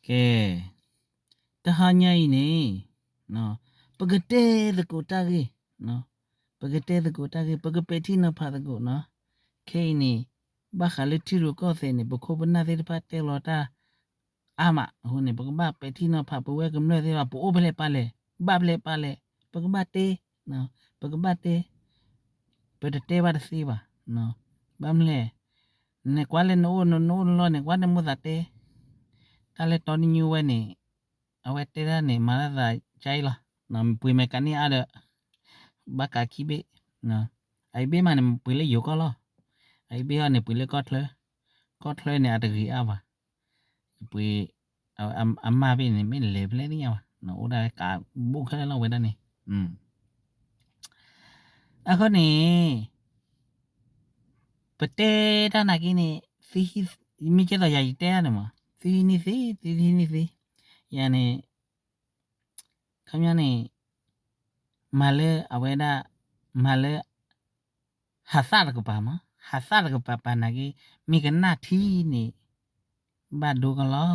ကဲ, တဟါညါအံၤန့ၣ် ပကတဲသကိးတၢ်ဂ့ၢ်, ပကတဲသကိးတၢ်ဂ့ၢ်, ပကပဲာ်ထံနီၤဖးသကိးနီၤ. ခဲအံၤန့ၣ် ဘၣ်ဃးလၢထံရူၢ်ကီၢ်သဲးန့ၣ် ပခိၣ်ပနၢ်သ့ၣ်တဖၣ်တဲလီၤတၢ်အါမး, အဃိန့ၣ် ပကဘၣ်ပဲာ်ထံနီၤဖး ပဝဲကမျၢၢ်သ့ၣ်တဖၣ် ပအိၣ်ဖဲလဲၣ်ပာ်လဲၣ်, ဘၣ်ဖဲလဲၣ်ပာ်လဲၣ်, ပကဘၣ်တဲ, ပကဘၣ်တဲ, ပတတဲဘၣ်တသ့ဘၣ်. ဘၣ်မနုၤလဲၣ်, နကွၢ်လၢနအိၣ်နအိၣ်နလီၢ်န့ၣ် ကွၢ်နမိၢ်သးတဲ, တၢ်လၢတီနညူဝဲန့ၣ် အဝဲတဲဒၣ်န့ၣ် မၤတၢ်သးကါအံၤလီၤ. ပှ့ၤမဲာ်ကးန့ၢ်အါဒီး ဘၣ်ကးခံဘ့ၣ်, အအံၤဘ့ၣ်မးန့ၣ် ပှ့ၤလၢယိၤကီၢ်လီၤ. အအံၤဘ့ၣ်အီၤန့ၣ် ပှ့ၤလၢကီၢ်ချၢ, ကီၢ်ချၢန့ၣ် အတဂ့ၤအါဘၣ်. ပှ့ၤ အမၢ်ဘ့ၣ်န့ၣ် မ့ၢ်လဲၤဖဲလဲၣ်သ့ၣ်ညါဘၣ်, အိၣ်ဒၣ်ကးဘိၣ်ခဲလၢာ်လီၤဝဲဒၣ်န့ၣ်. အဃိန့ၣ် ပတဲတၢ်နာ်က့န့ၣ် မ့ၢ်ကဲသိးယၤယတဲတၢ်န့ၣ်မး သုဟံးန့ၢ်သ့ သုဟံးန့ၢ်သ့, ယၤန့ၣ် ခီပညီန့ၣ် မၤလၢအဝဲဒၣ် မၤလၢ ဟးသၣ်တကပၤမး ဟးသၣ်တကပၤပာ်နာ်က့ မ့ၢ်ကနၣ်ထံန့ၣ် ဘၣ်ဒိကလီၤ.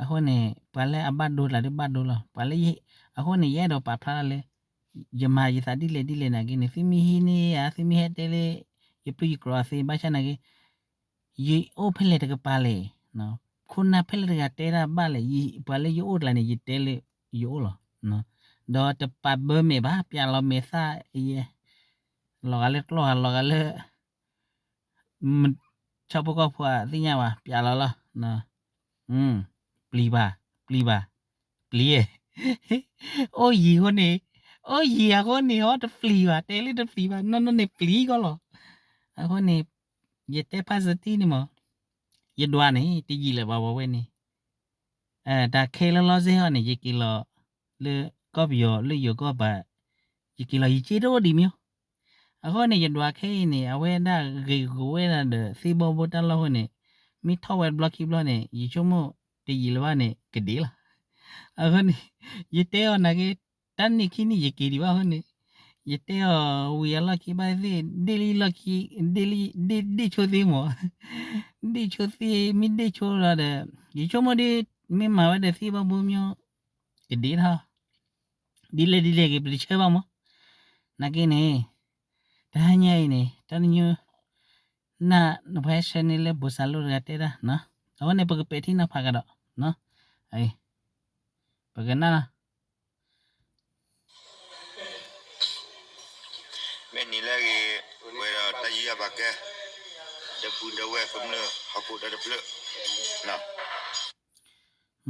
အဃိန့ၣ် ပှၤလၢအဘၣ်ဒိတၢ်ဒီးဘၣ်ဒိလီၤ. ပှၤလၢ အဃိန့ၣ် ယအဲၣ်ဒိးပာ်ဖျါထီၣ်လၢ ယမၤယသးဒ်လဲၣ်ဒ်လဲၣ်နာ်က့န့ၣ် သုမ့ၢ်ဟံးန့ၢ်ဧါ သုမ့ၢ်ဟဲတဲလၢ ယပျုၢ်ယကြၢးအသ့ ဘၣ်ဆၣ်နာ်က့ ယအိၣ်ဖဲလဲၣ်တကပၤလဲၣ်, ခိၣ်နၢ်ဖဲလဲၣ်တဂၤတဲဒၣ်ဘၣ်လဲၣ်, ပှၤလၢယအိၣ်ကျါန့ၣ် ယတဲလၢယအိၣ်လီၤ. ဒီးတပာ်ဘၢမဲာ်ဘၣ် ပျးလီၤမဲာ်သၣ်ယဲ, လီၤဂာ်လၢကျီၢ်ဂၤ လီၤဂာ်လၢ ဆၣ်ဖိကီၢ်ဖိအသ့ၣ်ညါဘၣ် ပျးလီၤလီၤ. ပျံၤဘၣ် ပျံၤဘၣ် ပျံၤ, အိၣ်ယံၤအဃိန့ၣ်, အိၣ်ယံၤအဃိန့ၣ် ဟီတပျံၤဘၣ် တဲလၢတပျံၤဘၣ် နီၢ်နီၢ်န့ၣ်ပျံၤကီးလီၤ. အဃိန့ၣ် ယတဲဖါစတံန့ၣ်မး, ယဒွးန့ၣ် တယံာ်လၢၤဘၣ်ဝဲန့ၣ်, တၢ်ခဲလၢာ်လီၤစ့ၢ်ဟီန့ၣ် ယက့ၤလီၤလၢကီၢ်ပယီၤလၢယိၤကီၢ်ပၤ, ယက့ၤလီၤယစ့တအိၣ်ဒံးမ့ၢ်, အဃိန့ၣ် ယဒွးခဲအံၤန့ၣ် အဝဲဒၣ်ဂ့ၤကဝဲဒၣ်ဒီးသ့ၣ်ဘီဘိတၢ်လီၢ်အဃိန့ၣ်, မ့ၢ်ထီၣ်ဝဲတဘျီခံဘျီန့ၣ် ယဆိကမိၣ်တယံာ်လၢၤဘၣ်န့ၣ် ကဒ့လီၤ. အဃိန့ၣ် ယတဲအီၤနာ်က့ တၢ်နံၣ်ခံနံၣ်ယက့ၤဒံးဘၣ်အဃိန့ၣ်, ယတဲအီၤဝံၤအလီၢ်ခံဘၣ်သ့ၣ် ဒ့ၣ်လၢလီၢ်ခံ, ဒ့ၣ်လၢ, ဒ့ၣ်, ဒ့ၣ်ဆိသ့မး, ဒ့ၣ်ဆိသ့ မ့ၢ်ဒ့ၣ်ဆိလီၤဒီး ယဆိကမိၣ်ဒ် မ့ၢ်မၤဝဲဒီးသ့ၣ်ဘီဘိမ့ၢ် ကဒ့ထီၣ် ဒ်လဲၣ်ဒ်လဲၣ်ဂ့ၤ ပတဆၢဘၣ်မး. နာ်က့န့ၣ် တဟါညါအံၤန့ၣ် တၢ်နညိ နၢ်နဖဲဆၢန့ၣ်လၢဘိၣ်စၢ်လိတဂၤတဲဒၣ်, အဝဲန့ၣ် ပကပဲာ်ထံနီၤဖးကဒီး, ပကနၣ်လီၤ. မ့ၢ်နံၤလၢအဂ့ၤ ပှဲၤဒီးတၢ်ယူးယီၣ်ပာ်ကဲ ဒီပုၢ်ဒီဝဲၢ်ကမျၢၢ်ဟီၣ်ခိၣ်ဒီတဖျၢၣ်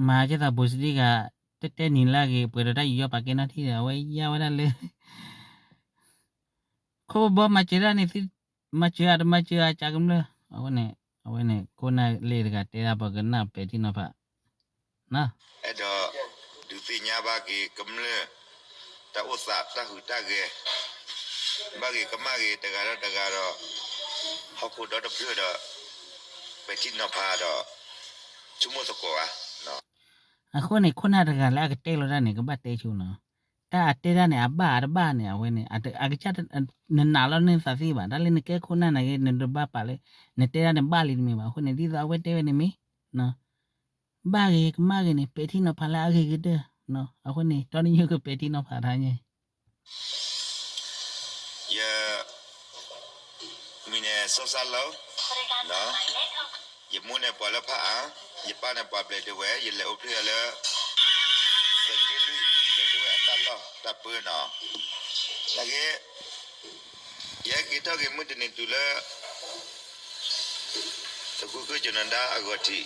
မၤကဲသးဘိၣ်စတံဂၤ တတဲနံၤလၢအဂ့ၤ ပှဲၤဒီးတၢ်ယူးယီၣ်ပာ်ကဲနီၢ်ထံဒီး အဝဲယါဝဲဒၣ်လၢ ခိၣ်ဘီမၤစၢၤဒၣ်န့ၣ် သုမၤစၢၤအတမၤစၢၤအကးကမျၢၢ် အဝဲန့ၣ် အဝဲန့ၣ် ခိၣ်နၢ်လ့တဂၤတဲဒၣ် ပကနၣ်ပဲာ်ထံနီၤဖး အဲၣ်ဒိးဒုးသ့ၣ်ညါဘၣ်က့ၤကမျၢၢ် တၢ်အိၣ်သးတၢ်ဟူးတၢ်ဂဲၤ ဘၣ်ဂ့ၤကမၣ်ဂ့ၤတဂၤဒီးတဂၤဒီး ဟီၣ်ခိၣ်ဒီတဖျၢၣ်ဒီး ပဲာ်ထံနီၤဖးဒီး ဆိကမိၣ်သကိးဧါ. အဃိန့ၣ် ခိၣ်နၢ်တဂၤလၢအကတဲလီၤတၢ်န့ၣ် ကဘၣ်တဲဆိနီၤ. တၢ်အတဲဒၣ်န့ၣ် အဘၣ်အတဘၣ်န့ၣ် အဝဲန့ၣ် အကစၢ် နနာ်လီၤန့ၢ်သးသ့ဘၣ်. တၢ်လၢနကဲခိၣ်နၢ်နာ်က့ နတဘၣ်ပာ်လၢ နတဲဒၣ်န့ၣ်ဘၣ်လံတမ့ၢ်ဘၣ်. အဃိန့ၣ် ဒ်သိးအဝဲတဲဝဲန့ၣ်မ့ၢ် ဘၣ်ဂ့ၤကမၣ်ဂ့ၤန့ၣ် ပဲာ်ထံနီၤဖးလၢအဂ့ၤကတၢၢ်. အဃိန့ၣ် တီနညိကပဲာ်ထံနီၤဖးတၢ်ညါ ယ မံၤန့ၣ် စီၤစၢ်လီၤ, ယမိၢ်န့ၣ်ပှၤလၢဖးအါ, ယပၢ်န့ၣ်ပှၤဘျဲးဒဝဲၢ်, ယလဲၤအိၣ်ဖျဲၣ်လၢ သုးက့လွံၢ် ဘျဲးဒဝဲၢ်အတၢ်လီၢ်တၢ်ပၢနီၤ. နာ်က့ ယဟဲက့ၤထီၣ်က့ၤမုၢ်တနံၤတုၤလၢ သုးခိၣ်ကၢၢ်ကၠိၤနဒါအဂီၢ်ထံး ဒီး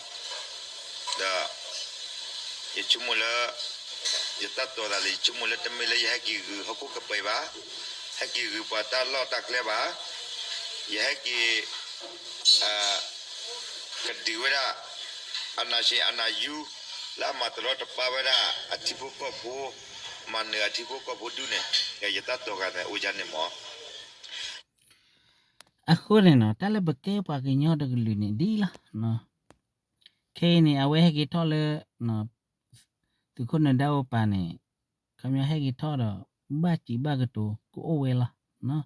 ယဆိကမိၣ်လၢ ယတၢ်တိာ်သးလၢ ယဆိကမိၣ်လၢတမ့ၢ်လၢယဟဲက့ၤဂုာ်ဟီၣ်ခိၣ်ကပၤဘၣ်, ဟဲက့ၤဂုာ်ပှၤတၢ်လီၢ်တၢ်ကျဲဘၣ်, ယဟဲက့ၤ ကဒုးဝဲဒၣ် အနၢ်ဆ့အနၢ်ယူ လၢအမၤတရီတပါဝဲဒၣ်အထံဖိကီၢ်ဖိ, မၤနၢၤအထံဖိကီၢ်ဖိဒူၣ်န့ၣ် ယတၢ်တိာ်သးန့ၣ် အိၣ်ယါန့ၣ်မး. အဃိန့ၣ်နီၤ တၢ်လၢပကဲပှၤကညီတကလုာ်န့ၣ်ဒ်လီၤ. ခဲအံၤန့ၣ် အဝဲဟဲက့ၤထီၣ်လၢ သုးခိၣ်နၢၤဒါအိၣ်ပၤန့ၣ် ခီပညီဟဲက့ၤထီၣ်ဒီး ဘၣ်စံးဘၣ်ကတိၤကအိၣ်ဝဲလီၤ.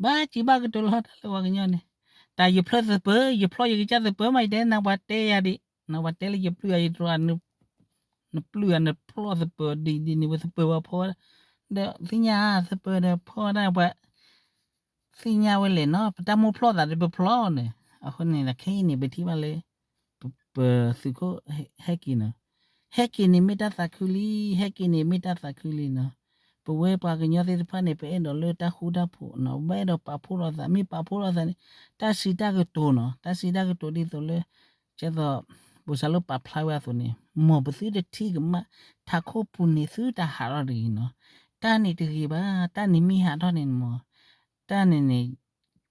ဘၣ်စံးဘၣ်ကတိၤလီၤ တၢ်လၢပှၤကညီန့ၣ် တၢ်ယဖျၢၣ်သပၢၤ ယဖျီယကစၢ်သပၢၤမး ယတဲနၤပှၤတဲယၤဒံး ပှၤတဲလၢယပျုၢ်အယတြီ နပျုၢ်အနဖျီၣ်သပၢၤဒ်ဒ်န့ၣ် ဝဲသပၢၤပှၤဖီဝဲဒၣ် ဒီးသ့ၣ်ညါသပၢၤဒီးဖီဝဲဒၣ်ပှၤ သ့ၣ်ညါဝဲလဲၣ်နီၤ ပတၢ်မိၣ်ဖျီၣ်သးဒီးပဖျီၣ်န့ၣ် အဃိန့ၣ်ခဲအံၤန့ၣ် ပထံၣ်ဘၣ်လၢ ပသုးခိၣ်ဟဲက့ၤနီၤ ဟဲက့ၤန့ၣ်မ့ၢ်တၢ်သးခုလံ ဟဲက့ၤန့ၣ်မ့ၢ်တၢ်သးခုလံနီၤ ပဝဲပှၤကညီသ့ၣ်တဖၣ်န့ၣ် ပအဲၣ်ဒိးလၢတၢ်ဃူတၢ်ဖိးနီၤ ပဘၣ်အဲၣ်ဒိးပာ်ဖှိၣ်လိာ်သး မ့ၢ်ပာ်ဖှိၣ်လိာ်သးန့ၣ် တၢ်စံးတၢ်ကတိၤနီၤ တၢ်စံးတၢ်ကတိၤဒ်သိးလၢ ကဲသိး ဘိၣ်စၢ်လိပာ်ဖျါဝဲအသိးန့ၣ် မ်ပသုတထံၣ်ကမၣ် ထးခိၣ်ပူၤန့ၣ်သုတၢ်ဟးထီၣ်တဂ့ၤနီၤ တၢ်န့ၣ်တဂ့ၤဘၣ် တၢ်န့ၣ်မ့ၢ်ဟးထီၣ်န့ၣ်မ့ၢ် တၢ်န့ၣ်န့ၣ်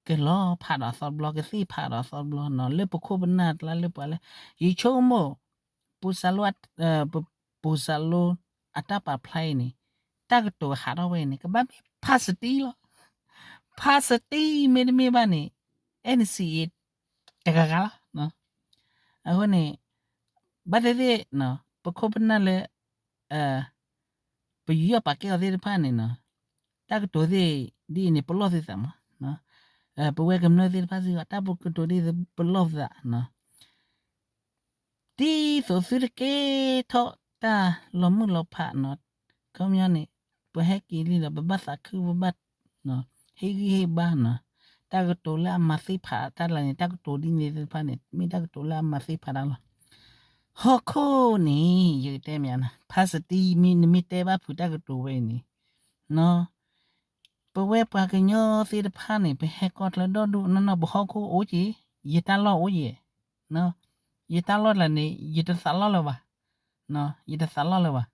ကလီၤဖးဒီးအသီတဘျီ ကသ့ၣ်ဖးဒီးအသီတဘျီနီၤ လၢပခိၣ်ပနၢ်တလါလၢပှၤလၢ ယဆိကမိၣ် ဘိၣ်စၢ်လိ ဘိၣ်စၢ်လိအတၢ်ပာ်ဖျါအံၤန့ၣ် တၢ်ကတိၤကဟးထီၣ်ဝဲအံၤန့ၣ် ကဘၣ်မ့ၢ်ဖါစတံလီၤ ဖါစတံမ့တမ့ၢ်ဘၣ်န့ၣ် အဲၣ်နစံးအံၤ တဂၤဂၤလီၤ အဃိန့ၣ် ဘၣ်သ့ၣ်သ့ၣ် ပခိၣ်ပနၢ်လၢ ပယူးယီၣ်ပာ်ကဲအီၤသ့ၣ်တဖၣ်န့ၣ်နီၤ တၢ်ကတိၤသ့ၣ်ဒ်အံၤန့ၣ် ပလီၢ်သုသးမး ပဝဲကမျၢၢ်သ့ၣ်တဖၣ်စ့ၢ်ကီး တၢ်ကတိၤဒ်သိးပလီၢ်သုသးနီၤ ဒ်သိးသုတကဲထီၣ်တၢ်လီၤမုၢ်လီၤဖးနီၤ ခီပညီန့ၣ် ပဟဲက့ၤလံဒီး ပဘၣ်သးခု ပဘၣ် ဟ့ၣ်ဂံၢ်ဟ့ၣ်ဘါနီၤ တၢ်ကတိၤလၢအမၤသ့ၣ်ဖးတၢ်လၢန့ၣ် တၢ်ကတိၤဒ်န့ၣ်သ့ၣ်တဖၣ်န့ၣ် မ့ၢ်တၢ်ကတိၤလၢအမၤသ့ၣ်ဖးတၢ်လီၤ ဟီၣ်ခိၣ်န့ၣ် ယကတဲမ့ၢ်နၤ ဖါစတံ မ့ၢ်နမ့ၢ်တဲဘၣ်ဖုးတၢ်ကတိၤဝဲအံၤန့ၣ် ပဝဲပှၤကညီသ့ၣ်တဖၣ်န့ၣ် ပဟဲကီၢ်ချၢဒီဒူၣ်နီၢ်နီၢ် ပဟီၣ်ခိၣ်အိၣ်က့ၤ ယတၢ်လီၢ်အိၣ်က့ၤ ယတၢ်လီၢ်တလၢန့ၣ် ယတသးလီၢ်လၢၤဘၣ် ယတသးလီၢ်လၢၤဘၣ်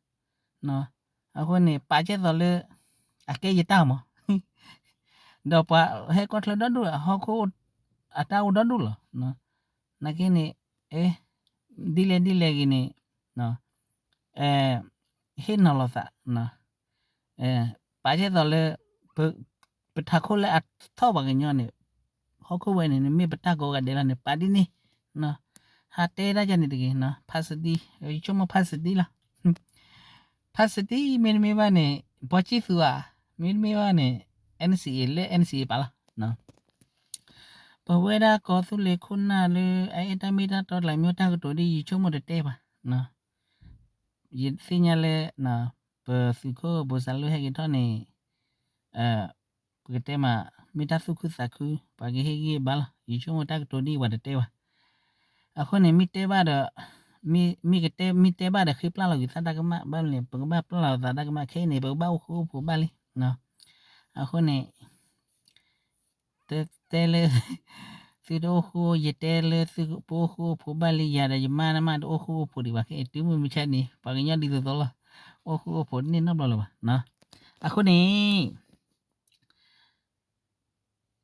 အဃိန့ၣ် ပာ်ကဲသိးလၢ အကဲယတၢ်မး ဒီးပှၤဟဲကီၢ်ချၢဒီဒူၣ် ဟီၣ်ခိၣ် အတၢ်အိၣ်ဒီဒူၣ်လီၤ နာ်က့န့ၣ် ဒ်လဲၣ်ဒ်လဲၣ်ဂ့ၤန့ၣ် ဟ့ၣ်နီၤလိာ်သး ပာ်ကဲသိးလၢ ပထးခိၣ်လၢအထီၣ်ပှၤကညီန့ၣ် ဟီၣ်ခိၣ်ဝဲန့ၣ် နမ့ၢ်ပတၢ်ကိးဂၤဒဲးလီၤန့ၣ် ပာ်ဒ်န့ၣ် ဟးတဲဒၣ်ယၤန့ၣ်တဂ့ၤ ဖါစတံ ယဆိကမိၣ်ဖါစတံလီၤ ဖါစတံမ့တမ့ၢ်ဘၣ်န့ၣ် ဘီကံၢ်သူဧါ မ့တမ့ၢ်ဘၣ်န့ၣ် NCA လၢ NCA ပာ်လီၤ ပဝဲဒၣ်ကီၢ်သူလ့ၤခိၣ်နၢ်လၢ အအဲၣ်တၢ်မ့ၢ်တၢ်တီတလးမ့ၢ်တၢ်ကတိၤဒ်ယဆိကမိၣ်တတဲဘၣ် ယသ့ၣ်ညါလၢ ပသုးခိၣ်ဘိၣ်စၢ်လိဟဲက့ၤထီၣ်န့ၣ် ပကတဲမး မ့ၢ်တၢ်သူၣ်ခုသးခု ပှၤကဟ့ၣ်ဂံၢ်ဘါလီၤ ယဆိကမိၣ်တၢ်ကတိၤဒ်အံၤပှၤတတဲဘၣ် အဃိန့ၣ် မ့ၢ်တဲဘၣ်ဒီး မ့ၢ်ကတဲ မ့ၢ်တဲဘၣ်ဒီးဃ့ပျၢ်လီၤကွံာ်သးတၢ်ကမၣ် ဘၣ်မနုၤလဲၣ် ပကဘၣ်ပျၢ်လီၤသးတၢ်ကမၣ်ခဲအံၤန့ၣ် ပကဘၣ်အိၣ်ဃူအိၣ်ဖိးဘၣ်လံ အဃိန့ၣ် တဲလၢ သုတအိၣ်ဃူ ယတဲလၢသုပအိၣ်ဃူအိၣ်ဖိးဘၣ်လံ ယၤဒီးယမါနမါတအိၣ်ဃူအိၣ်ဖိးဒံးဘၣ်ခဲအံၤ တုၤမုၢ်မဆါန့ၣ် ပှၤကညီဒ်သိးသိးလီၤ အိၣ်ဃူအိၣ်ဖိးတန့ၢ်နီတဘျီလၢၤဘၣ် အဃိန့ၣ်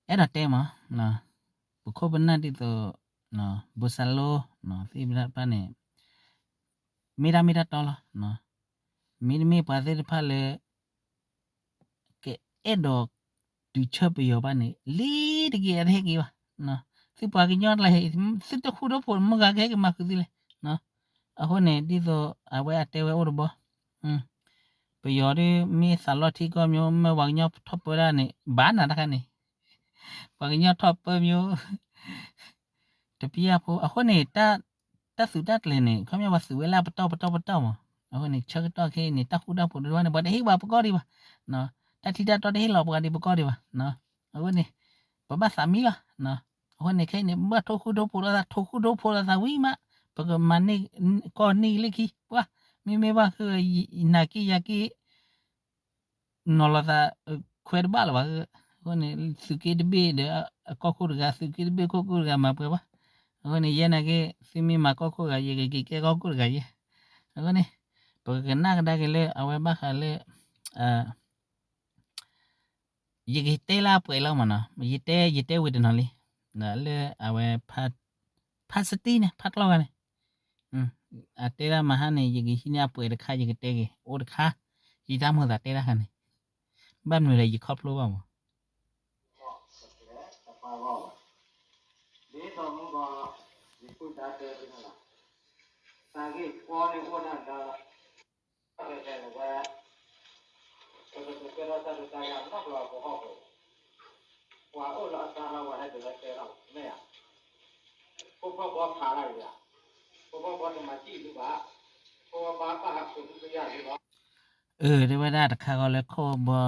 အဲၣ်ဒိးတဲမး ပခိၣ်ပနၢ်ဒ်သိး ဘိၣ်စၢ်လိ သ့ၣ်တဖၣ်န့ၣ် မ့ၢ်တၢ်မ့ၢ်တၢ်တီလီၤ မ့တမ့ၢ်ပှၤသ့ၣ်တဖၣ်လၢ ကအဲၣ်ဒိးတုၤဆၢပယီၤဘၣ်န့ၣ် လံတက့ၢ်အတဟဲက့ၤဘၣ် သုပှၤကညီတလးဟဲ သုတဃူတဖိးမုၢ်ဂၤကဟဲက့ၤမၤဃုာ်သုလဲၣ် အဃိန့ၣ် ဒ်သိးအဝဲအတဲဝဲအိၣ်တဘီ ပယီၤဒ်မ့ၢ်သးလီထံကီၢ်မ့ၢ် မ့ၢ်ပှၤကညီထီၣ်ပၢတၢ်န့ၣ် ဘၣ်နၤတခါန့ၣ် ပှၤကညီထီၣ်ပၢမ့ၢ် တပျၢ်ဖိ အဃိန့ၣ် တၢ်သုးတၢ်ကျဲၤန့ၣ် ခီပညီပှၤသုးဝဲလၢအပတီၢ်ပတီၢ်ပတီၢ်မး အဃိန့ၣ် ဆၢကတီၢ်ခဲအံၤန့ၣ် တၢ်ဃူတၢ်ဖိးဒိၣ်ဝဲန့ၣ် ပှၤတဟ့ၣ်ဘၣ်ပကီၢ်ဒံးဘၣ် တၢ်ထံတၢ်တီတဟ့ၣ်လီၤပှၤဒံးပကီၢ်ဒံးဘၣ် အဃိန့ၣ် ပဘၣ်သးမံလီၤ အဃိန့ၣ် ခဲအံၤန့ၣ် ဘၣ်ထိၣ်ဃူထိၣ်ဖိးလိာ်သး ထိၣ်ဃူထိၣ်ဖိးလိာ်သးဝံၤမး ပကမၤန့ၢ်ကီၢ်န့ၢ်လၢခံ ပှၤ မ့မ့ၢ်ဘၣ်ဃု နၤက့ယၤက့ နီၤလီၤသး ခွဲးတဘၣ်လၢၤဘၣ်. အဃိန့ၣ် သုးက့တဘ့ၣ်ဒီး အကီၢ်ခိၣ်တဂၤ သုးက့တဘ့ၣ်ကီၢ်ခိၣ်တဂၤမၤပှဲၤဘၣ်. အဃိန့ၣ် ယဲနာ်က့ သုမ့ၢ်မၤကီၢ်ခိၣ်တဂၤ ယကက့ၤကဲကီၢ်ခိၣ်တဂၤယဲ. အဃိန့ၣ် ပကကနၣ်ကဒါက့ၤလၢ အဝဲဘၣ်ဃးလၢ ယကတဲလၢအပှဲၤလီၤမးနီၤ, ယတဲ ယတဲဝံၤတနီၤလံ, လၢအဝဲ ဖါစတံန့ၣ် ဖါတကျီၢ်ဂၤန့ၣ် အတဲဒၣ်မဟါန့ၣ် ယကဟံးန့ၢ်အပှဲၤတခါ ယကတဲက့ၤ အိၣ်တခါ, ယတၢ်မိၣ်သးတဲတၢ်ခါန့ၣ် ဘၣ်မနုၤလဲၣ် ယခီဖျိဘၣ်မး ဒ်သိးမုၢ်ဂီၤ ယပုၢ်ဒါတဲဝဲဒၣ်လီၤ, တၢ်ဂ့ၢ်ကီန့ၣ်အိၣ်ဒၣ်ဒီး ဝဲ ပကကဲထီၣ်တၢ်ဒုးတၢ်ယၤနီၢ်ကလီၤပဟီၣ်ခိၣ်, ပှၤအိၣ်လၢအသးလီၤ ပှၤဟဲဒုးလၢတဲထီၣ်မ့ၢ်ဧါ, ဖိဖီၣ်ဘီဖးလၢ်ယၤ, အၢ တဲဝဲဒၣ်တခါဃီလၢခိၣ်ဘီ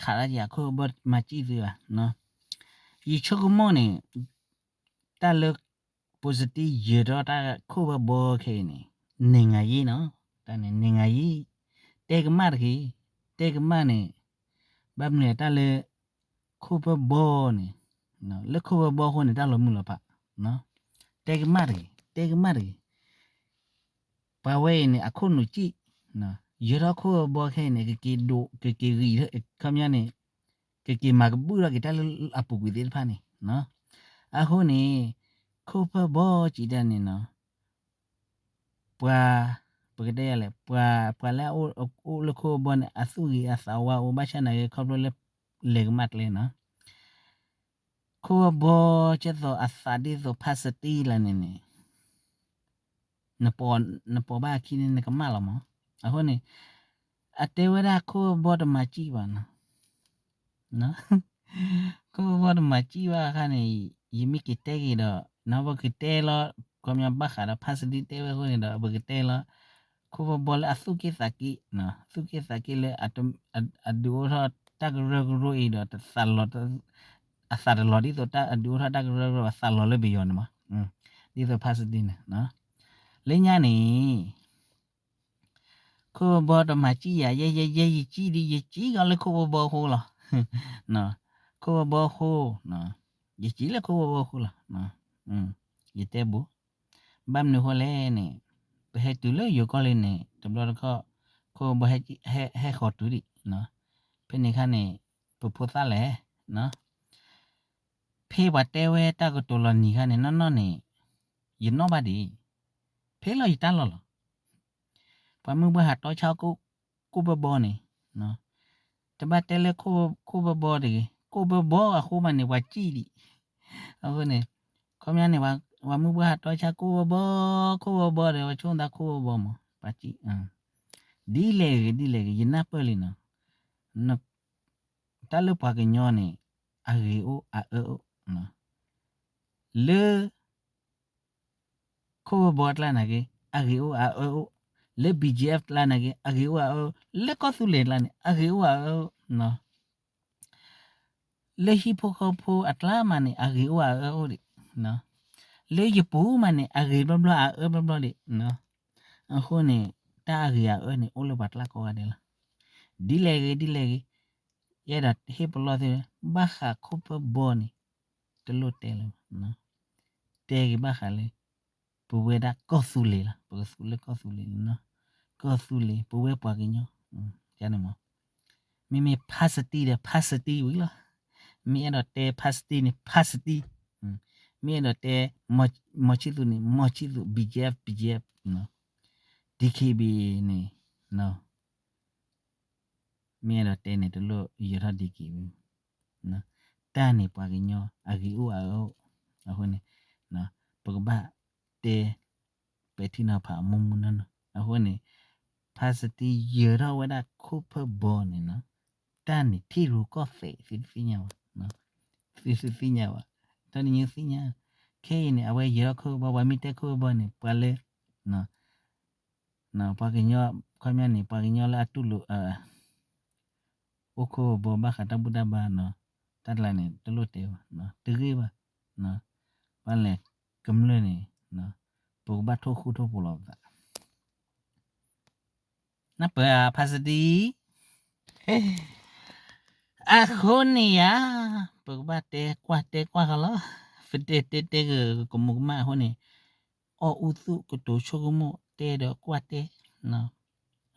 ခးတၢ်ယၤ ခိၣ်ဘီမၤစံၣ်သုဘၣ်နီၤ. ယဆိကမိၣ်န့ၣ် တၢ်လၢ positive ယၢၤထီၣ်တၢ်ခိၣ်ဘီဘီခဲအံၤန့ၣ် နံၤငါယံနီၤ, တၢ်န့ၣ် နံၤငါယံ, တဲကမၣ်တဂ့ၤ, တဲကမၣ်န့ၣ် ဘၣ်မနုၤတၢ်လၢ ခိၣ်ဘီဘီန့ၣ် လၢခိၣ်ဘီဘီအဃိန့ၣ် တၢ်လီၤမုၢ်လီၤဖး တဲကမၣ်တဂ့ၤ, တဲကမၣ်တဂ့ၤ. ပှၤဝဲအံၤန့ၣ် အခိၣ်နူာ်စံၣ်, ယၢၤထီၣ်ခိၣ်ဘီခဲအံၤန့ၣ် ကက့ၤဒိး ကက့ၤဂံၢ် ခီပညီန့ၣ် ကက့ၤမၤကဘူၣ်ထီၣ်က့ၤတၢ်လၢအပူၤကွံာ်သ့ၣ်တဖၣ်န့ၣ်, အဃိန့ၣ် ခိၣ်ဘီဘီစံးတၢ်န့ၣ်နီၤ ပှၤ ပကတဲယၤလဲၣ် ပှၤ ပှၤလၢအအိၣ်လၢခိၣ်ဘီဘီန့ၣ် အသူၣ်ဂ့ၤအသးဝါအိၣ် ဘၣ်ဆၣ်နာ်က့ ခီဖျိလၢ လဲၤကမၣ်ကျဲနီၤ, ခိၣ်ဘီဘီကဲသိးအသးဒ်သိး positive လၢန့ၣ်န့ၣ် နပိာ်ဘၣ်အခံန့ၣ် နကမၣ်လီၤမး. အဃိန့ၣ် အတဲဝဲဒၣ်ခိၣ်ဘီဘီတမၤစံၣ်ဘၣ်နီၤ ခိၣ်ဘီဘီတမၤစံၣ်ဘၣ်အခါန့ၣ် ယမ့ၢ်က့ၤတဲက့ၤဒီး နပကတဲလီၤ ခီပညီဘၣ်ဃးဒီး positive တဲဝဲအဃိန့ၣ်ဒီး ပကတဲလီၤ ခိၣ်ဘီဘီလၢအသူၣ်က့ၣ်သးက့ၣ်, သူၣ်က့ၣ်သးက့ၣ်လၢ အဒုးအိၣ်ထီၣ်တၢ်ကရၢကရိအံၤဒီး အသးလီၤဒ်သိးတၢ်အဒုးအိၣ်ထီၣ်တၢ်ကရၢကရိ အသးလီၤလၢပယီၤန့ၣ်မး, ဒ်သိး positive န့ၣ် လၢညါန့ၣ် ခိၣ်ဘီဘီတမၤစံၣ်ယၤ ယဲယဲယဲ ယစံၣ်ဒ် ယစံၣ်ကီးလၢခိၣ်ဘီဘီအဃိလီၤ. ခိၣ်ဘီဘီအဃိ, ယစံၣ်လၢခိၣ်ဘီဘီအဃိလီၤ. ယတဲဘူး, ဘၣ်မနုၤအဃိလဲၣ်န့ၣ် ပဟဲတုၤလၢယိၤကီၢ်လံန့ၣ် တဘျီတခီၣ် ခိၣ်ဘီဘီ ဟဲဃီၤတုၤဒံး, ဖဲန့ၣ်အခါန့ၣ် ပဖိသၣ်လဲၣ် ဖဲပှၤတဲဝဲတၢ်ကတိၤလီၤနံၤအခါန့ၣ် နီၢ်နီၢ်န့ၣ် ယနီၣ်ဘၣ်ဒံး, ဖဲလီၤယတၢ်လီၢ်လီၤ. ပှၤမုၢ်ပှၢ်ဟးတီဆါ ကိၣ်ဘီဘီန့ၣ်, တဘၣ်တဲလၢ ခိၣ်ဘီဘီတဂ့ၤ, ကိၣ်ဘီဘီအဃိမးန့ၣ် ပှၤစံၣ်ဒံး. အဃိန့ၣ် ခီပညီန့ၣ် ပှၤမုၢ်ပှၢ်ဟးတီဆါ ကိၣ်ဘီဘီ, ခိၣ်ဘီဘီဒီး ပှၤဆိကမိၣ်သးခိၣ်ဘီဘီမး ပှၤစံၣ်. ဒ်လဲၣ်ဂ့ၤ ဒ်လဲၣ်ဂ့ၤ ယနၢ်ပၢၢ်လံနီၤ, တၢ်လၢပှၤကညီန့ၣ် အဂ့ၤအိၣ်အအၢအိၣ်, လၢ ခိၣ်ဘီဘီ အကျါနာ်က့ အဂ့ၤအိၣ်အအၢအိၣ်, လၢ BGF အကျါနာ်က့ အဂ့ၤအိၣ်အအၢအိၣ်, လၢကီၢ်သူလ့ၤအကျါန့ၣ် အဂ့ၤအိၣ်အအၢအိၣ်, လၢဟံၣ်ဖိဃီဖိအကျါမးန့ၣ် အဂ့ၤအိၣ်အအၢအိၣ်ဒံး, လၢယပူၤမးန့ၣ် အဂ့ၤဘျီဘျီ အအၢဘျီဘျီဒံး. အဃိန့ၣ် တၢ်အဂ့ၤအအၢန့ၣ် အိၣ်လၢပှၤကျါကိးဂၤဒဲးလီၤ. ဒ်လဲၣ်ဂ့ၤ ဒ်လဲၣ်ဂ့ၤ ယအဲၣ်ဒိးဟ့ၣ်ပလီၢ်သု ဘၣ်ဃးခိၣ်ဘီဘီန့ၣ် တလိၣ်တဲလၢၤဘၣ်, တဲဂ့ၤဘၣ်ဃးလၢ ပဝဲဒၣ်ကီၢ်သူလ့ၤလီၤ, ပကသူလၢကီၢ်သူလ့ၤ, ကီၢ်သူလ့ၤ ပဝဲပှၤကညီ, န့ၣ်မး, မ့မ့ၢ် positive ဒီး positive ဝံၤလီၤ. မ့ၢ်အဲၣ်ဒိးတဲ positive န့ၣ် positive, မ့ၢ်အဲၣ်ဒိးတဲ မီၤဆံၣ်သူးန့ၣ် မီၤဆံၣ်သူး, BGF BGF, DKBA န့ၣ် မ့ၢ်အဲၣ်ဒိးတဲန့ၣ် တလိၣ်ယၢၤထီၣ် DKBA, တၢ်န့ၣ်ပှၤကညီအဂ့ၤအိၣ်အအၢအိၣ်, အဃိန့ၣ် ပကဘၣ်တဲ ပဲာ်ထံနီၤဖးအမိၢ်မုၢ်နီၢ်နီၢ်, အဃိန့ၣ် positive ယၢၤထီၣ်ဝဲဒၣ်ခိၣ်ဘီဘီန့ၣ်နီၤ, တၢ်န့ၣ်ထံၣ်ရူၢ်ကီၢ်သဲး သုတသ့ၣ်ညါဘၣ်, သုတသ့ၣ်ညါဘၣ်, တၢ်နညိသ့ၣ်ညါ, ခဲအံၤန့ၣ် အဝဲယၢၤထီၣ်ခိၣ်ဘီဘီ ပှၤမ့ၢ်တဲခိၣ်ဘီဘီန့ၣ် ပှၤလၢ ပှၤကညီ ခီပညီန့ၣ် ပှၤကညီလၢအတူၢ်လိာ် အိၣ်ခိၣ်ဘီဘီဘၣ်ဃးတၢ်ဘူၣ်တၢ်ဘါနီၤ, တၢ်ကျါန့ၣ် တလိၣ်တဲဘၣ်, တဂ့ၤဘၣ်, ပှၤလဲၤကမျၢၢ်န့ၣ် ပကဘၣ်ထိၣ်ဃူထိၣ်ဖိးလီၤပသး နၢ်ပၢၢ်ဧါ positive, အဃိန့ၣ်ယၤ ပကဘၣ်တဲကွၢ်တဲကွၢ်ဃီလီၤ, ပတဲတဲတဲကကမူၤကမၣ်အဃိန့ၣ် အီၣ်အူသူၣ်ကတိၤဆိကမိၣ်တဲဒီးကွၢ်တဲ,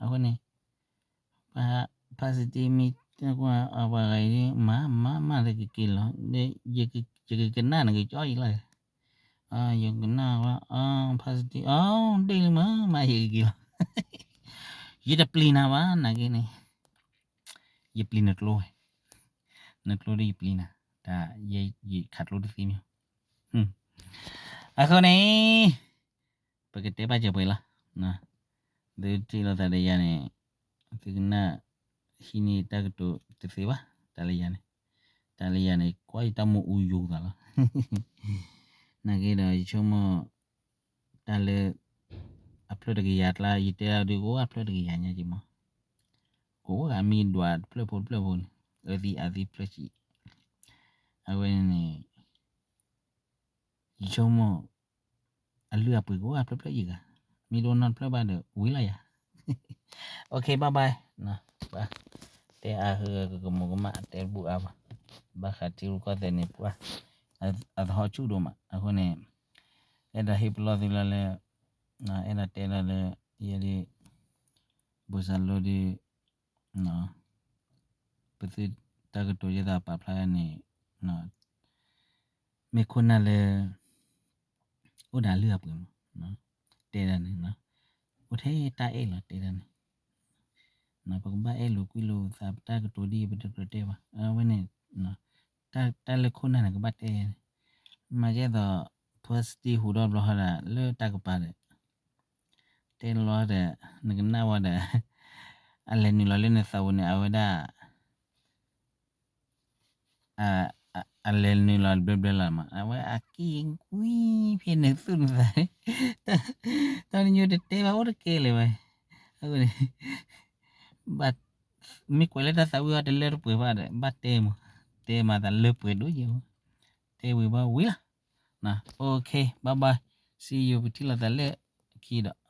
အဃိန့ၣ် positive မ့ၢ်တဲကွၢ်အပှၤဂၤအံၤ မၤမၤမၤလၢကက့ၤလီၤ, ယကကနၣ်နကကၠီအံၤလီၤ, ယကနၣ်ဝဲ positive အီၤ ဒ့ၣ်လံမး မၤယကက့ၤလီၤ, ယတပျံၤနၤဘၣ် နာ်က့န့ၣ် ယပျံၤနကျိဝဲ, နကျိဒီးယပျံၤနၤ, တၢ်ယခးကျိတသ့မ့ၢ်, အဃိန့ၣ် ပကတဲဘၣ်စၢၤပှဲၤလီၤ, သုထံၣ်လိာ်သးဒီးယၤန့ၣ် သုကနၣ် ဟံးန့ၢ်တၢ်ကတိၤတသ့ဘၣ်, တၢ်လၢယၤန့ၣ်, တၢ်လၢယၤန့ၣ် ကွၢ်ယတၢ်မူအူယိာ်သးလီၤ, နာ်က့ဒီးယဆိကမိၣ် တၢ်လၢ အဖျၢၣ်တကယၤကျါ ယတဲဒၣ်ဒုးကအိၣ်အဖျၢၣ်တကယၤညါက့မး, ကအိၣ်ဂၤမံဒွးတဖျၢၣ်ဖိတဖျၢၣ်ဖိန့ၣ် အၢသံအသံဖျၢၣ်ဆံး, အဝဲန့ၣ် ယဆိကမိၣ် အလုၢ်အပှ့ၤကအိၣ်အဖျၢၣ်ဖျၢၣ်ယံၤဂၤ, မ့ၢ်တအိၣ်နီတဖျၢၣ်ဘၣ်ဒီး ဝံၤလီၤယၤ, OK bye bye, တဲအါဟၢကကမူၤကမၣ်တဲတဘူၣ်အါဘၣ်, ဘၣ်ဃးထံရူၢ်ကီၢ်သဲးန့ၣ် ပှၢ် အသဟီၣ်ဆူၣ်ဒိၣ်မး, အဃိန့ၣ် အဲၣ်ဒိးဟ့ၣ်ပလီၢ်သုလၢလၢ အဲၣ်ဒိးတဲလၢလၢ ယဲဒၣ် ဘိၣ်စၢ်လိဒုး ပသုတၢ်ကတိၤယဲၢ်သးပာ်ဖျါန့ၣ် မ့ၢ်ခိၣ်နၢ်လၢ အိၣ်ဒီးလုၢ်အပှ့ၤမး, တဲဒၣ်န့ၣ် အိၣ်ထဲတၢ်အဲၣ်လီၤတဲဒၣ်န့ၣ်, ပကဘၣ်အဲၣ်လိာ်ကွံလိာ်သးပတၢ်ကတိၤဒ်အံၤ ပတကြၢးတဲဘၣ်, အဝဲန့ၣ် တၢ်လၢခိၣ်နၢ်န့ၣ် ကဘၣ်တဲန့ၣ်, မၤကဲသိး positive ဟူးဒီးဘျီဟီဒၣ် လၢတၢ်ကပၤဒီး တဲလီၤဒီး နကနၣ်ဝဲဒီး အလဲၤနုာ်လီၤလၢနသးပူၤန့ၣ် အဝဲဒၣ် အလဲၤနုာ်လီၤဘျဲဘျဲလီၤမး အဝဲအက့ၢ်ကွံဖဲန့ၣ်သူၣ်နသး, တၢ်နညိတတဲဘၣ်အိၣ်တကဲလၢၤဘၣ်, အဃိန့ၣ် မ့ၢ်ကွဲးလၢတၢ်သးဝံၣ်အီၤတလၢတပှဲၤဘၣ်ဒီး ဘၣ်တဲမး, တဲမးသးလၢပှဲၤဒိၣ်ယဲၢ်, တဲဝံၤဘၣ်ဝံၤလီၤ, OK bye bye, see you ပထံၣ်လိာ်သးလၢခံဒီး